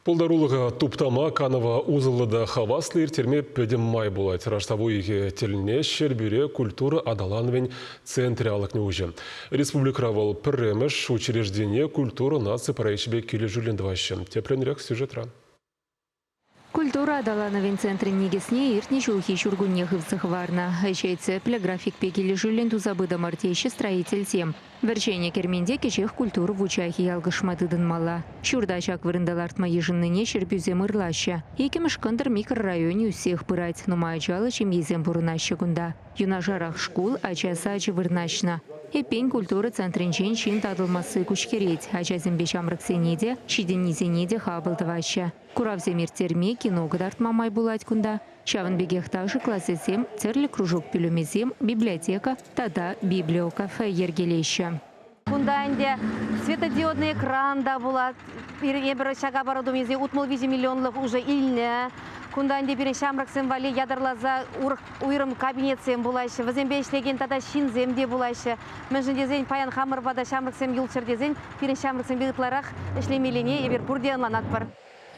Пултарулӑха туптама, канӑва усӑллӑ та хаваслӑ ирттерме пӗтӗм май пулать. Раштав уйӑхӗ тӗлне Ҫӗрпӳре культура аталанӑвӗн центрӗ алӑкне уҫӗ. Республикӑра вӑл пӗрремӗш учреждение культура наци проекчӗпе килӗшӳллӗн тӑваҫҫӗ. Тӗплӗнрех сюжетра. Культура аталанӑвӗн центрӗн никӗсне иртнӗ ҫулхи ҫуркунне хывса хӑварнӑ. Ӗҫе тӗплӗ графикпе килӗшӳллӗн туса пытӑмӑр, теҫҫӗ строительсем. Вӗр-ҫӗнӗ керменте кӗҫех культура вучахӗ ялкӑшма тытӑнмалла. Ҫурта ҫак вырӑнта лартма йышӑннине ҫӗрпӳсем ырлаҫҫӗ. Иккӗмӗш кӑнтӑр микрорайонӗ ӳссех пырать. Нумай ачаллӑ ҫемьесем пурӑнаҫҫӗ кунта. Юнашарах шкул, ача сачӗ вырнаҫнӑ. Эппин, культура центрӗнчен ҫын татӑлмасси куҫкӗрет. Ачасемпе ҫамрӑксене те, ҫитӗннисене те хапӑл тӑваҫҫӗ. Куравсем ирттерме, кино кӑтартма май пулать кунта. Ҫавӑн пекех ташӑ класӗсем, тӗрлӗ кружок пӳлӗмӗсем, библиотека тата библиокафе йӗркелеҫҫӗ. Кунта ӗнтӗ светодиодный экран та пулать. Эпир ҫак оборудованисене 63 миллионлӑх уже илнӗ. Кунта ӗнтӗ пирӗн ҫамрӑксем валли ятарласа урӑх уйрӑм кабинетсем пулаҫҫӗ. Вӗсемпе ӗҫлекен тата ҫынсем те пулаҫҫӗ. Мӗншӗн тесен паян хамӑр пата ҫамрӑксем юлччӑр тесен пирӗн ҫамрӑксемпе ытларах ӗҫлемеллине эпир пурте ӑнланатпӑр.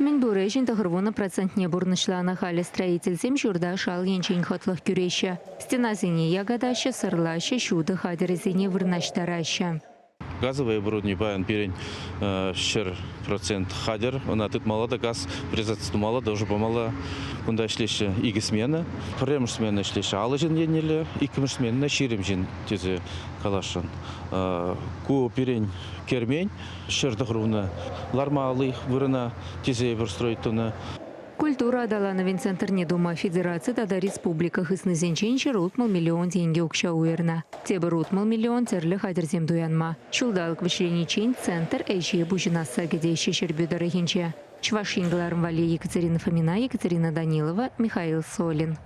Мӗнпур ӗҫӗн 90 процентне пурнӑҫланӑ. Халӗ строительсем ҫурта шал енчен хӑтлӑх кӳреҫҫӗ. Стенасене якатаҫҫӗ, сӑрлаҫҫӗ, ҫутӑ хатӗрӗсене вырнаҫтараҫҫӗ. Газовое оборудование паян пирӗн 100% хатӗр. Ӑна тытмалла та газ презентаци тумалла та ӑшӑ памалла. Кунта ӗҫлеҫҫӗ икӗ смена. Пӗрремӗш смена ӗҫлеҫҫӗ 50 ҫын еннелле, иккӗмӗш сменӑна 20 ҫын тесе каласшӑн. Ку пирӗн кермен. 190 лармалли вырӑна тесе эпир строить тунӑ. Культура аталанӑвӗн центрне тума федераци тата республика хыснисенчен 160 миллион тенкӗ укҫа уйӑрнӑ. Тепӗр 60 миллион тӗрлӗ хатӗрсем туянма. Ҫулталӑк вӗҫлениччен центр ӗҫе пуҫӑнасса кӗтеҫҫӗ Ҫӗрпӳ тӑрӑхӗнче. Чӑваш Ен кӑларӑм валли Екатерина Фомина, Екатерина Данилова, Михаил Солин.